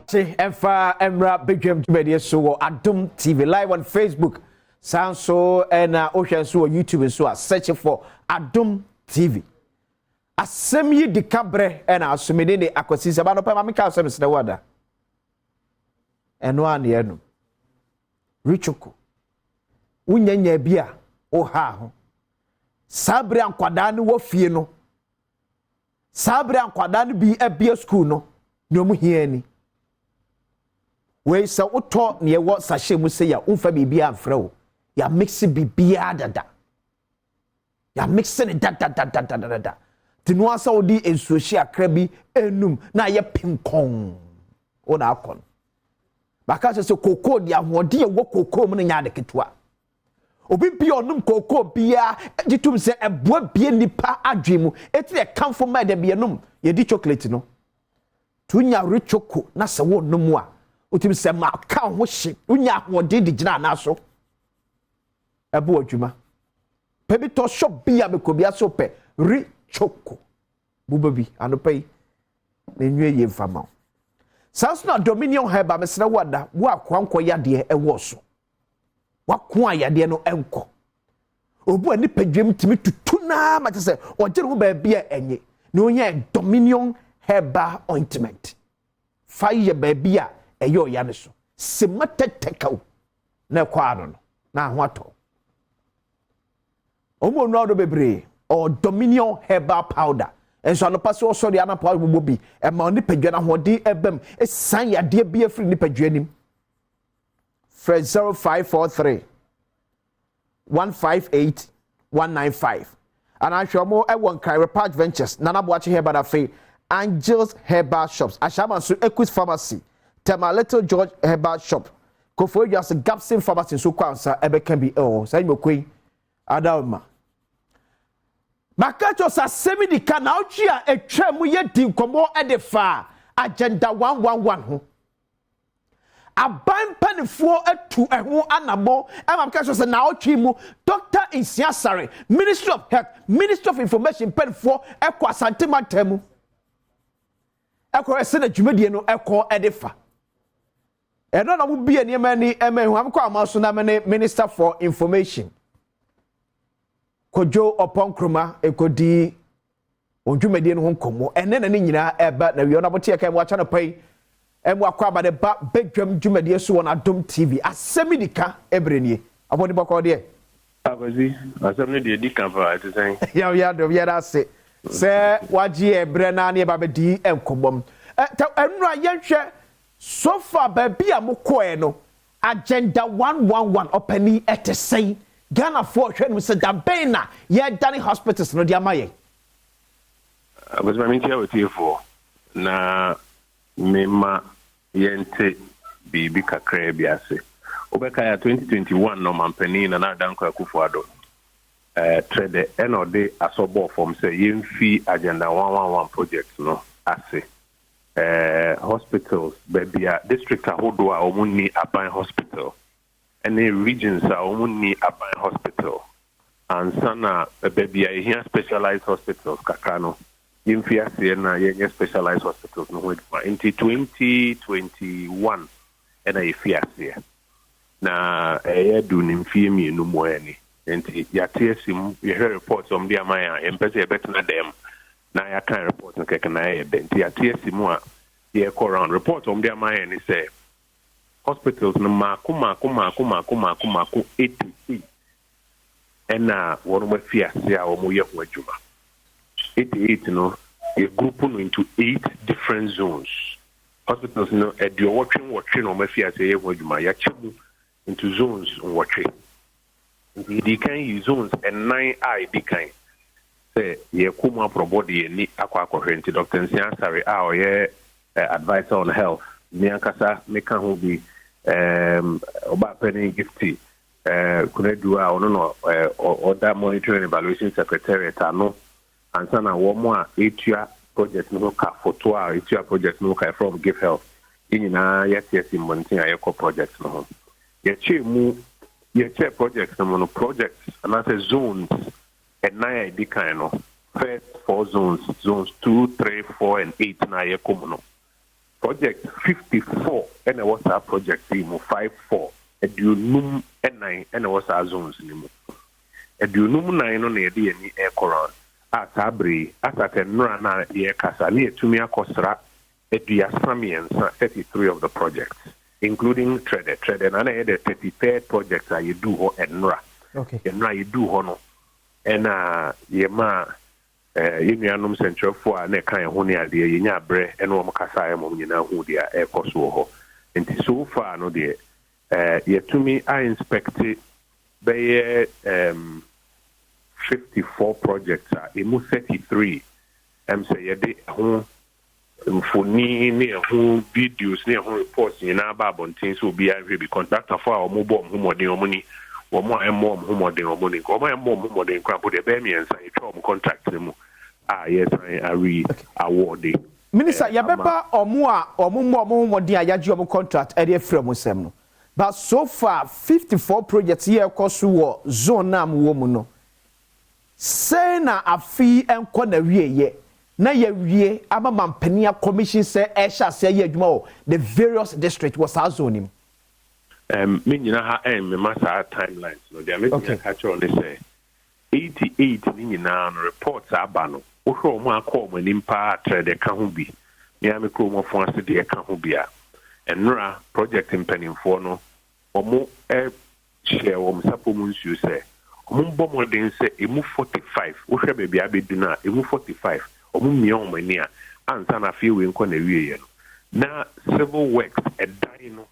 Kye ɛmfa mmra badwam dwumadie so wɔ Adom TV live on Facebook. Saa nso ɛna wohwɛ nso wɔ YouTube nso a, search for Adom TV. Asɛm yi di ka berɛ ɛna asomene ne Akwasi sɛ ba no pɛ ma meka sɛ mesrɛ wo ada. Ɛno a ne ɛno. Richoco. Wonyanya bi a woha ho. Saa berɛ a nkwadaa no wɔ fie no, saa berɛ a nkwadaa no bi abie school no, nea ɔmo hia ni. Wei sɛ wotɔ nea ɛwɔ sachet mu sɛ yɛ womfa biribiara mfrɛ wo. Yɛamix biribiara dada. Yɛamix ne dadadadadada. Nti no asa wode nsuohyi akra bi enum na ayɛ pinkɔn. Wo na akɔ no. Baka kyerɛ sɛ kookoo de ahoɔden a ɛwɔ kookoo mu no nyɛ ade ketewa. Obi bi a ɔnom kookoo biara gye tom sɛ ɛboa bie nipa adwene mu. Eti yɛ kamfo ma ɛdɛ bi yɛnom yɛdi chocolate no. Tunya Richoco na sɛ wɔnom a, wotumi sɛ ma ka ho hye, wonya ahoɔden de gyina anaa so. Ɛbo adwuma. Pɛ bi tɔ shop bi a bɛkɔ bi aso pɛ Richoco. Buba bi anɔpa yi na nwie yie mfa ma wo. Saa nso na Dominion Herbal, mesrɛ wo ada, wo akoa nkɔ yadeɛ ɛwɔ so. Wako a yadeɛ no ɛnkɔ. Obu a nipadwam tumi tutu naa ma kyerɛ sɛ ɔgye ne ho baabi a ɛnyɛ. Na ohia Dominion Herbal ointment. Fa yɛ baabi a ɛyɛ ɔya no so. Sema tɛtɛkaw na ɛkɔ ano no na ho atɔ. Ɔmo onua ɔdɔ bebree ɔwɔ Dominion Herbal powder. Nso anɔpa sɛ ɔsɔre anapa ɔbobɔ bi ɛma nipadua no ahoɔden ɛbɛm ɛsan yadeɛ bi afiri nipadua nim. Frɛ 0543 158 195. Anaa hwɛ ɔmo ɛwɔ Nkran Repark Ventures, Nana Boakye Herbal, afei Angels Herbal Shops, Ahyama nso Equis Pharmacy, Tema Little George Herbal Shop, Koforidua ase Gapson Pharmacy nso kɔ ansa ɛbɛka bi ɛwɔ saa nnwumakuo yi adawoma. Maka kyerɛ sɛ asɛm di ka na ɔtwe a atwa mu yɛ di nkɔmmɔ ɛde fa Agenda 111 ho. Aban mpanimfoɔ atu ɛho anammɔ ɛma meka kyerɛ sɛ na ɔtwe mu Dr. Nsiah Asare, Ministry of Health, Ministry of Information mpanimfoɔ ɛkɔ Asante mantam mu. Ɛkɔ ɛsɛ na dwumadie no ɛkɔ ɛde fa. Ɛno na mo bie nneɛma ani ɛma ehu amekɔ ama so na ne Minister for Information, Kojo Oppong Nkrumah, ekodi wɔn dwumadie no ho nkɔmmɔ. Ɛnɛ na ne nyinaa ɛba na wie ɔno abɔte ɛka mu akyɛ no pa yi ɛmu akɔ aba de ba badwam dwumadie so wɔ n'Adom TV. Asɛm di ka ebere nie abɔde bɔkɔ deɛ. Akwasi, asɛm no deɛ di ka paa, ɛte sɛn? Yaw yɛ adom, yɛda ase sɛ wagye ɛberɛ naa ne yɛba bɛdi nkɔmmɔ mu. Ɛnura yɛnhwɛ so far baabi a mokɔɛ no, Agenda 111 ɔpani ɛte sɛn? Ghanafoɔ hwɛ no sɛ dabɛn na yɛdane hospitals no de ama yɛn? Akwasi, ma mentia wɔtiefoɔ na mema yɛnte biribi kakraa bi ase. Wobɛkae a, 2021 na ɔmampanin Nana Dankwa Akufo Addo trɛ dɛ ɛna ɔde asɔ bɔɔ fam sɛ yɛmfi Agenda 111 project no ase. Hospitals baabi a district ahodoɔ a wɔn nni aban hospital ɛne regions a wɔn nni aban hospital ansa na baabi a yɛhia specialized hospitals kakra no, yɛmfi aseɛ na yɛnyɛ specialized hospitals no ho adwuma. Nti 2021 ɛna yɛfi aseɛ na ɛyɛ du ne mfie 2 mu ani. Nti yɛate asi mu, yɛhwɛ report a ɔmde ama yɛn a, yɛmpɛ sɛ yɛbɛtena dɛm na yɛaka report no kɛkɛ na ɛyɛ dɛ. Nti yɛate asi mu a yɛkɔ round. Report a ɔmde ama yɛn ne sɛ hospitals no maako maako maako maako maako maako 88 ɛna wɔn afi ase a wɔyɛ ho adwuma. 88 no, yɛ group no into eight different zones. Hospitals no 88 na wɔn afi ase yɛ ho adwuma. Yɛakyɛ mu into zones 8. Nti yɛdi kan yi zones ɛnan a yɛdi kan sɛ yɛkɔ mu aprɔbɔ de yɛni akɔ akɔhwɛ. Nti Dr. Nsiah Asare a ɔyɛ adviser on health, me ankasa meka ho bi, ɔbaa panin Gifty Kunadu a ɔno na ɔda Monitoring and Evaluation Secretariat ano, ansa na wɔn a etua project no ho ka, foto a etua project no ho ka from Give Health, yɛn nyinaa yɛte asi mmɔnten a yɛkɔ project no ho. Yɛkyɛ mu, yɛkyɛ project no mu no, project anaasɛ zones ɛnan a yɛdi kan no, first four zones, zones 2, 3, 4 and 8 na yɛkɔ mu no. Project 54 ɛna ɛwɔ saa project yi mu, 54, 54 ɛna ɛwɔ saa zones no mu. 54 no na yɛde yɛn ani ɛrekɔ round a saa bere yi asatɛ nnora na yɛrekasa ne yɛtumi akɔsra 33, 33 of the projects, including Trede. Trede na ɛyɛ the 33rd project a yɛduu hɔ nnora. Nnora yɛduu hɔ no, ɛna yɛma yɛn nuanom sɛnkyerɛfoɔ a na ɛka yɛn ho ne adeɛ, yɛnya aberɛ ɛne wɔn kasa a ɛma wɔn nyinaa hu deɛ ɛrekɔ so wɔ hɔ. Nti so far no deɛ, yɛtumi a inspect bɛyɛ 54 projects a emu 33 sɛ yɛde ho mfoni ne ɛho videos ne ɛho reports nyinaa ba abɔnten sɛ obiara nhwɛ bi. Contractorfoɔ a wɔn bɔ wɔn ho mmɔden wɔn ni, wɔn a ɛmmɔ wɔn ho mmɔden wɔn ni. Wɔn a ɛmmɔ wɔn ho mmɔden koraa mpo deɛ, ɛbɛyɛ mmiɛnsa yɛtwa wɔn contract no mu a yɛsan awi award. Minister, yɛbɛba ɔmo a ɔmo mmɔ ɔmo ho mmɔden a yɛagye ɔmo contract ɛde afiri ɔmo nsɛm no, but so far 54 projects yɛ ɛkɔ so wɔ zone na mo wɔ mu no, sɛn na afi nkɔ na wie yɛ na yɛwie ama mampanin commission sɛ ɛhyɛ aseɛ yɛ adwuma wɔ the various districts wɔ saa zone mu? Me nyina ha ɛmmema saa timelines no deɛ, mɛtumi aka kyerɛ ne sɛ 88 ne nyinaa no, reports aba no, wohwɛ ɔmo akɔ ɔmo anim paa, Trede ka ho bi, nea me kurom ɔfo ase deɛ ka ho bi a, nnora project mpanimfoɔ no ɔmo hyɛ wɔn sapɔ mu nsuo sɛ ɔmo mbɔ mmɔden sɛ emu 45, wohwɛ baabi abɛdu no a, emu 45 ɔmo mmea wɔn ani a ansa na afei wei nkɔ na awieɛ no na civil works ɛdan no,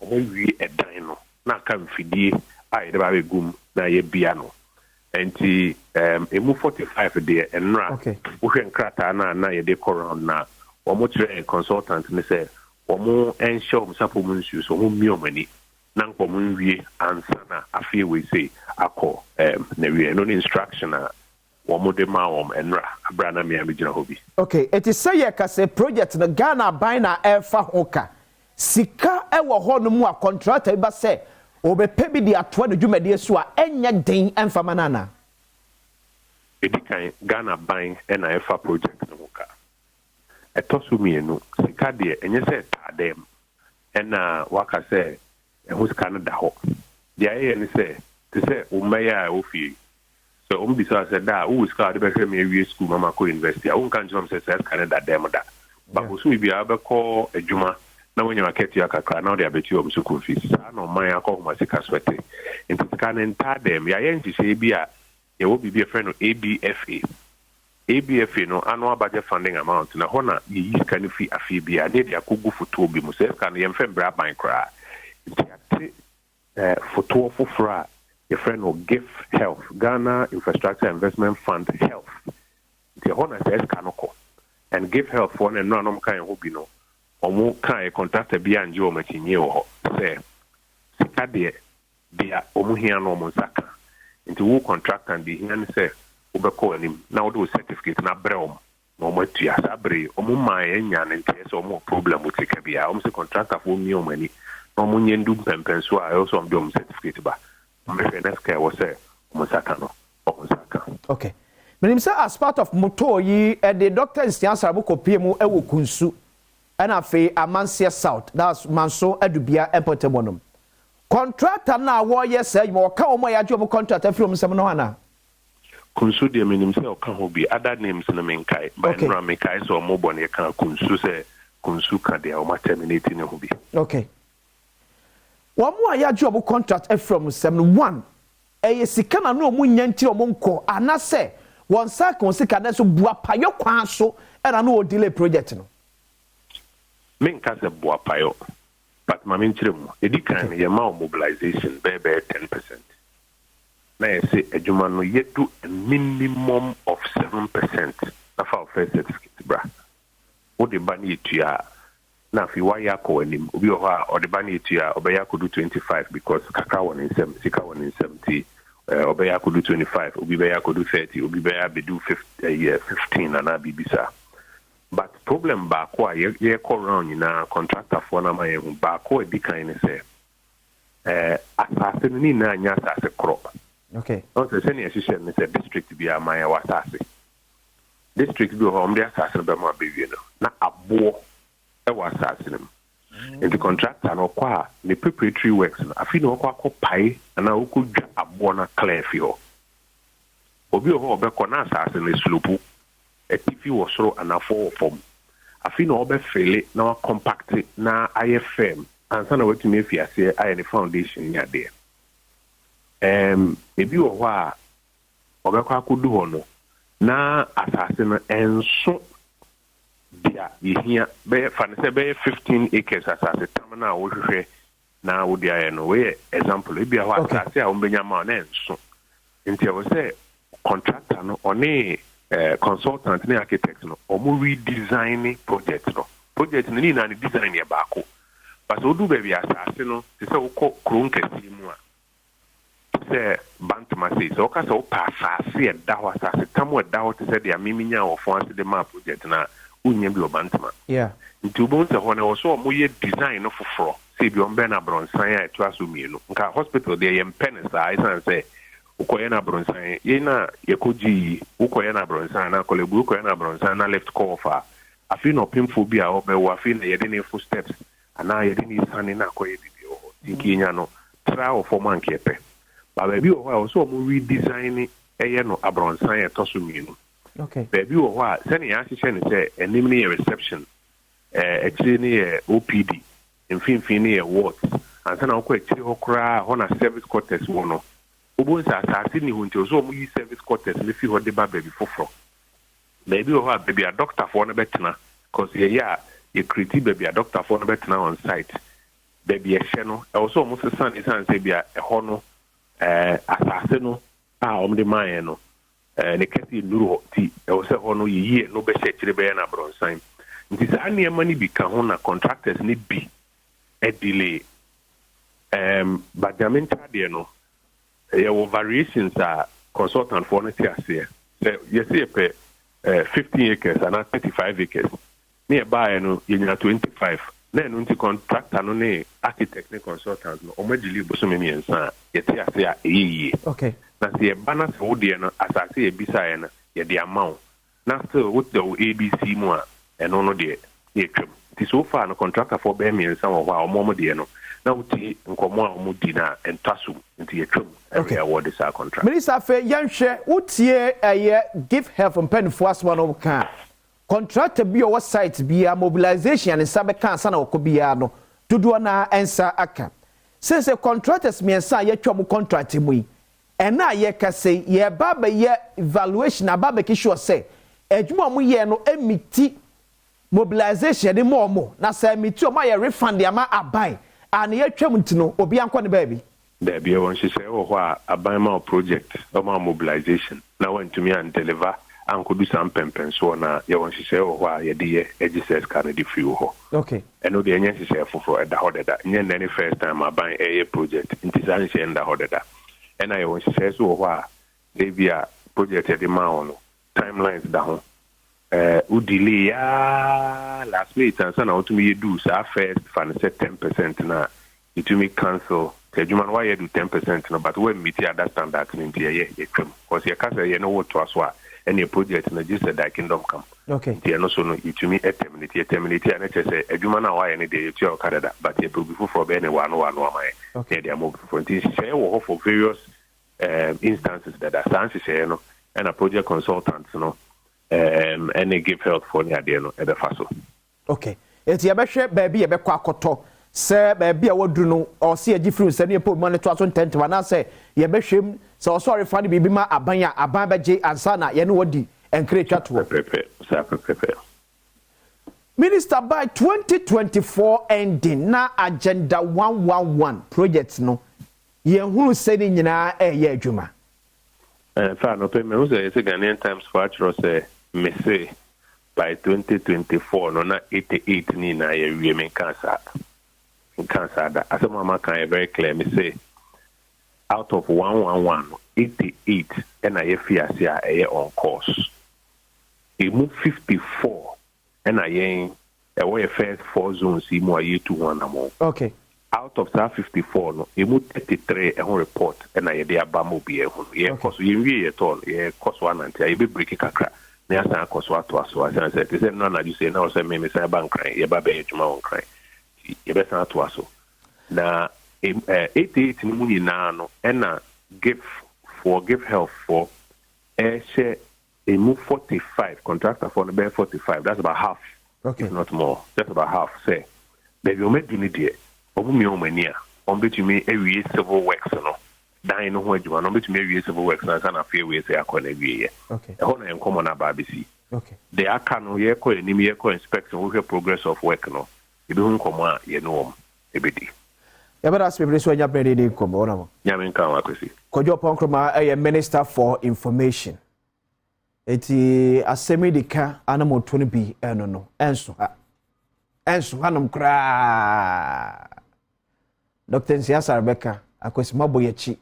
ɔmo awie ɛdan no na aka mfidie a yɛde ba abɛgu mu na yɛbia no. Nti emu 45 deɛ, nnora wohwɛ nkrataa no a na yɛde kɔ round na wɔn kyerɛ consultant ne sɛ wɔn nhyɛ wɔn sapɔ mu nsuo so, wɔn mmea wɔn ani na nkɔ wɔn nwie ansa na afei wei sei akɔ na wie no ne instruction a wɔn de ma wɔn nnora abira na mmea mi gyina hɔ bi. Okay, eti sɛ yɛ kasa project no, Ghana aban na ɛfa ho ka, sika ɛwɔ hɔ no mu a contractor bi ba sɛ ɔbɛpɛ bi de atoa ne dwumadie so a, ɛnyɛ den ɛmfama no ana? Edi kan, Ghana ban ɛna ɛfa project no ho ka. Ɛtɔ so mmienu, sika deɛ, ɛnyɛ sɛ ɛtaa dɛm ɛna waka sɛ ɛho sika no da hɔ. Deɛ ayɛyɛ ne sɛ te sɛ wo mmɛyɛ a ɛwɔ fie sɛ ɔmo bisa sɛ da a wowɔ sika a wode bɛhwɛ me awie school ma makɔ university a, wonka nkyerɛ m sɛ saa sika no da dɛm da ba. Bosome biara wobɛkɔ adwuma na woanya wakatua kakra na wode abɛtua ɔm sukuu fees. Saa na ɔman akɔ homa sika so ɛte. Nti sika no ntaa dɛm. Yɛayɛ nhyehyɛeɛ bi a yɛwɔ biribi a yɛfrɛ no ABFA. ABFA no, annual budget funding amount na hɔ na yɛyi sika no fi afei biara ne yɛde akɔgu fotoɔ bi mu. Sɛ sika no yɛmfɛ mbrɛ aban koraa nti ate fotoɔ foforɔ a yɛfrɛ no GIF Health, Ghana Infrastructure Investment Fund Health. Nti ɛhɔ na saa sika no kɔ. And GIF Health foɔ no, nnora nom ka yɛn ho bi no, ɔmo ka yɛ contractor bi angye wɔn akyinnye wɔ hɔ sɛ sika deɛ, deɛ ɔmo hia no ɔmo nsa ka. Nti wo contractor deɛ, hia ne sɛ wobɛkɔ anim na wode wo certificate na abrɛ wɔn na wɔn atua. Saa bere wɔn maa yɛn nya ne nteɛ sɛ wɔn wɔ problem wɔ sika biara. Wɔn sɛ contractor foɔ mmea wɔn ani na wɔn nyɛ ndu mpɛmpɛnso a ɛwɔ sɛ wɔn de wɔn certificate ba, wɔn bɛhwɛ na sika ɛwɔ sɛ wɔn nsa ka no, wɔn nsa ka. Okay, menim sɛ as part of motor yi ɛde Dr Nsia Sarabo kɔpie mu ɛwɔ Kunsu ɛna afei Amanseɛ South, that's Manso Adubia mpɔtam nom. Contractor no a wɔreyɛ saa adwuma, wɔka wɔn a yɛagye wɔn contract afiri wɔn nsɛm no ho anaa? Kunsu deɛ, menim sɛ ɔka ho bi. Other names no menkae, but nnora mekae sɛ ɔmo bɔ ne yɛka Kunsu sɛ Kunsu ka deɛ ɔmo terminate ne ho bi. Okay, wɔn a yɛagye wɔn contract afiri wɔn nsɛm no, one, ɛyɛ sika na no wɔn nya nti wɔn nkɔ, anaasɛ wɔn nsa ka wɔn sika na nso buapayɔ kwan so ɛna no wɔ delay project no? Menka sɛ buapayɔ, but ma menkyerɛ mu. Ɛdi kan no, yɛma wo mobilization bɛyɛ 10% na yɛsɛ adwuma no yɛdu a minimum of 7% na fa wo first certificate bra. Wode ba no yɛtua a, na afei woayɛ akɔ w'anim. Obi wɔ hɔ a ɔde ba no yɛtua a, ɔbɛyɛ akɔdu 25 because kakra wɔ ne nsam, sika wɔ ne nsam, nti ɔbɛyɛ akɔdu 25, obi bɛyɛ akɔdu 30, obi bɛyɛ abɛdu 15 anaa biribi saa. But problem baako a yɛkɔ round nyinaa contractorfoɔ no ama yɛn ho baako a ɛdi kan ne sɛ asase no ne nyinaa nyɛ asase korɔ. Ɔn sɛ sɛnea ɛhyehyɛ no sɛ district bi ama yɛwɔ asase, district bi wɔ hɔ a wɔde asase no bɛma abɛwie no na aboɔ. Ɛwɔ asase no mu. Nti contractor no ɔkɔ a, ne preparatory works no, afei na ɔkɔ akɔ pae anaa ɔkɔ dwa aboɔ no clear fi hɔ. Obi wɔ hɔ a, ɔbɛkɔ na asase no slope, atifi wɔ soro, anafoɔ wɔ fam. Afei na ɔbɛfill na wacompact na ayɛ firm ansa na watumi afi aseɛ ayɛ ne foundation ne adeɛ. Ebi wɔ hɔ a, ɔbɛkɔ akɔdu hɔ no na asase no ɛnso deɛ yɛhia. Bɛyɛ fa no sɛ bɛyɛ 15 acres asase tam no a wohwehwɛ na wode ayɛ no, wɔyɛ example, ebi hɔ asase a wɔbɛnya ma na ɛnso, nti ɛwɔ sɛ contractor no ɔne consultant ne architect no, ɔmo redesign project no. Project no ne nyinaa ne design yɛ baako, but sɛ wodu baabi asase no te sɛ wokɔ kuro nkɛseɛ mu a, sɛ Bantama sei, sɛ woka sɛ wopɛ asase ɛda hɔ, asase tam ɛda hɔ te sɛ deɛ mimi nya wɔ fɔn ase de maa project no a, wonya bi wɔ Bantama. Nti wobɛhu sɛ hɔ no, ɛwɔ sɛ ɔmoyɛ design no foforɔ, sɛ ebi ɔmbɛn no aborɔnsan a ɛtoa so mmienu. Nka hospital deɛ, yɛmpɛ no saa, ɛsiane sɛ wokɔyɛ no aborɔnsan, yɛn na yɛkɔgye yi, wokɔyɛ no aborɔnsan na akɔlɛbu, wokɔyɛ no aborɔnsan na lift kɔ off a, afei na ɔpemfoɔ bi a ɔbɛwo, afei na yɛde ne fo steps anaa yɛde ne sane na akɔyɛ biribi wɔ hɔ. Nti nka yɛnya no tra wɔ fam anka yɛpɛ ba. Baabi wɔ hɔ a, ɛwɔ sɛ ɔmo redesign ɛyɛ no aborɔnsan a ɛtɔ so mmienu. Baabi wɔ hɔ a, sɛnea yɛahyehyɛ no sɛ anim no yɛ reception, akyire no yɛ OPD, mfimfini no yɛ wards, ansa na wokɔ akyire hɔ koraa, hɔ na service quarters wɔ no, wobɛhu sɛ asase ni hɔ, nti ɛwɔ sɛ ɔmo yi service quarters no fi hɔ de ba baabi foforɔ. Baabi wɔ hɔ a, baabi a doctorfoɔ no bɛtena, cause yɛyɛ a, yɛcreate baabi a doctorfoɔ no bɛtena on site, baabi ɛhyɛ no, ɛwɔ sɛ ɔmo sesa ne san sɛ bi a ɛhɔ no asase no a ɔmo de maa yɛn no ne kɛse nnuru hɔ, ti ɛwɔ sɛ hɔ no yɛyi no bɛhyɛ akyire, bɛyɛ no aborɔnsan. Nti saa nneɛma no bi ka ho na contractors no bi delay. But deɛ menka deɛ no, yɛwɔ variations a consultantfoɔ no te aseɛ sɛ yɛsɛ yɛpɛ 15 acres anaa 35 acres, ne yɛbaeɛ no yɛnya 25, na ɛno nti contractor no ne architect ne consultant no, ɔmo adelay bosome 3 a, yɛte ase a ɛyɛ yie. Na sɛ yɛba na sɛ wodeɛ no asase yɛbisaeɛ no yɛde ama wo na still wode wo ABC mu a, ɛno no deɛ ne yɛtwam. Nti so far no, contractorfoɔ bɛyɛ mmiɛnsa wɔ hɔ a ɔmo deɛ no na wotie nkɔmmɔ a ɔmo di na ɛntɔ so, nti yɛtwam ɛwɛ award saa contract. Minister, afei yɛnhwɛ, wotie ɛyɛ Give Health mpanimfoɔ asɛm a no ka, contractor bi a ɔwɔ site biara, mobilization a ne nsa bɛka ansa na wɔkɔ biara no, dodoɔ naa nsa aka. Sɛ contractors mmiɛnsa a yɛatwa mo contract mu yi, ɛna a yɛka sɛ yɛba abɛyɛ evaluation aba abɛki sure sɛ adwuma a wɔyɛ no emeet mobilization de ma ɔmo, na sɛ emeet, ɔmo ayɛ refund ama aban a ne yɛatwa mu, nti no obi ankɔ ne baabi. Daabi, ɛwɔ nhyehyɛeɛ wɔ hɔ a aban ma wo project, ɔma wo mobilization na wantumi andeliver ankɔdu saa mpɛmpɛnsoɔ no a, yɛwɔ nhyehyɛeɛ wɔ hɔ a yɛde yɛ agye sɛ sika no de firi wo hɔ. Ɛno deɛ, ɛnyɛ nhyehyɛeɛ foforɔ, ɛda hɔ dada. Nyɛ nnɛ ne first time aban ɛyɛ project, nti saa nhyehyɛeɛ no da hɔ dada. Ɛna yɛwɔ nhyehyɛeɛ so wɔ hɔ a, sɛ bi a project yɛde maa wo no, timelines da ho, wo delay yaa last minute ansa na wotumi yɛdu saa first, fa no sɛ 10% no a, yɛtumi cancel sɛ adwuma no woayɛ do 10% no, but woammeet other standard no, nti ɛyɛ yɛtwam, cause yɛka sɛ yɛne wotoa so a, ɛneɛ project no gye sɛ thy kingdom come. Nti ɛno so no yɛtumi terminate. Yɛ terminate a, na kyerɛ sɛ adwuma no a woayɛ no deɛ, yɛtua wo ka dada, but yɛpɛ obi foforɔ bɛyɛ ne waano waano ama yɛ na yɛde ama obi foforɔ. Nti nhyehyɛeɛ wɔ hɔ for various instances dada. Saa nhyehyɛeɛ no ɛna project consultants no ɛne Give Health foɔ ne adeɛ no ɛbɛfa so. Okay, eti yɛbɛhwɛ baabi yɛbɛkɔ akɔtɔ sɛ baabi a waduru no, ɔsi agye firi nsa ne yɛpɛ odwuma no to aso ntɛntɛm, anaasɛ yɛbɛhwɛ mu sɛ ɔsɔre fa no biribi ma aban a, aban bɛgye ansa na yɛne wɔdi nkiri atwa toɔ. Pɛpɛpɛ, saa pɛpɛpɛ. Minister, by 2024 ending na Agenda 111 project no, yɛn hunu sɛ ne nyinaa ɛyɛ adwuma. Fa anɔpɛ mehu sɛ yɛsɛ Ghanaian Times fo atwerɛ sɛ mese by 2024 no na 88 ne nyinaa yɛwie. Menka saa, nka saa da. Asɛm a maka yɛ very clear. Mese out of 111 no, 88 ɛna yɛfi ase a ɛyɛ on course. Emu 54 ɛna yɛn ɛwɔ yɛ first four zones yi mu a yɛtu ho anammɔn. Out of saa 54 no, emu 33 ɛho report ɛna yɛde aba ma obiara ho no. Yɛkɔ so, yɛnwie yɛtɔɔ no, yɛkɔ so anante a yɛbɛbreak kakra. Na yɛasan akɔ so atoa so, asiane sɛ te sɛ nnora anadwo sei na wɔ sɛ me mesan ba Nkran, yɛba bɛyɛ adwuma wɔ Nkran, nti yɛbɛsan atoa so. Na 88 no mu nyinaa no, ɛna GIPF foɔ, GIPF Health foɔ ɛhyɛ emu 45, contractor foɔ no bɛyɛ 45, that's about half, if not more, just about half, sɛ baabi wɔn adu no deɛ, wɔn mmea wɔn ani a wɔn bɛtumi awie civil works no, dan no ho adwuma no, wɔn bɛtumi awie civil works no ansa na afei awie sɛ akɔ na awie yɛ. Ɛhɔ na yɛn nkɔmɔ no aba abɛsi. Deɛ aka no, yɛkɔ anim, yɛkɔ inspection, wohwɛ progress of work no, ebi ho nkɔmɔ a yɛne wɔn ebɛdi. Yɛbɛda ase bebree so anya berɛ de nkɔmmɔ wɔnam. Nyame nka ho, Akwasi. Kojo Oppong Nkrumah ɛyɛ Minister for Information. Eti asɛm yi di ka anamoto no bi ɛno no ɛnso ha, ɛnso hanom koraa. Dr Nsiah bɛka Akwasi mabɔ yɛkyi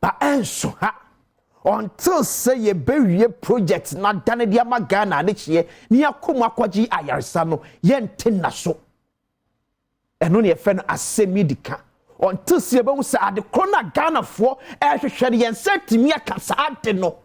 ba, ɛnso ha until sɛ yɛbɛwie project na dane de ama Ghana ne kyeɛ ne yɛakɔ mu akɔgye ayaresa no, yɛnte nna so. Ɛno ne yɛfrɛ no asɛm yi di ka. Until sɛ yɛbɛhu sɛ ade korɔ no a Ghanafoɔ ɛrehwehwɛ no, yɛn nsa tumi aka saa ade no.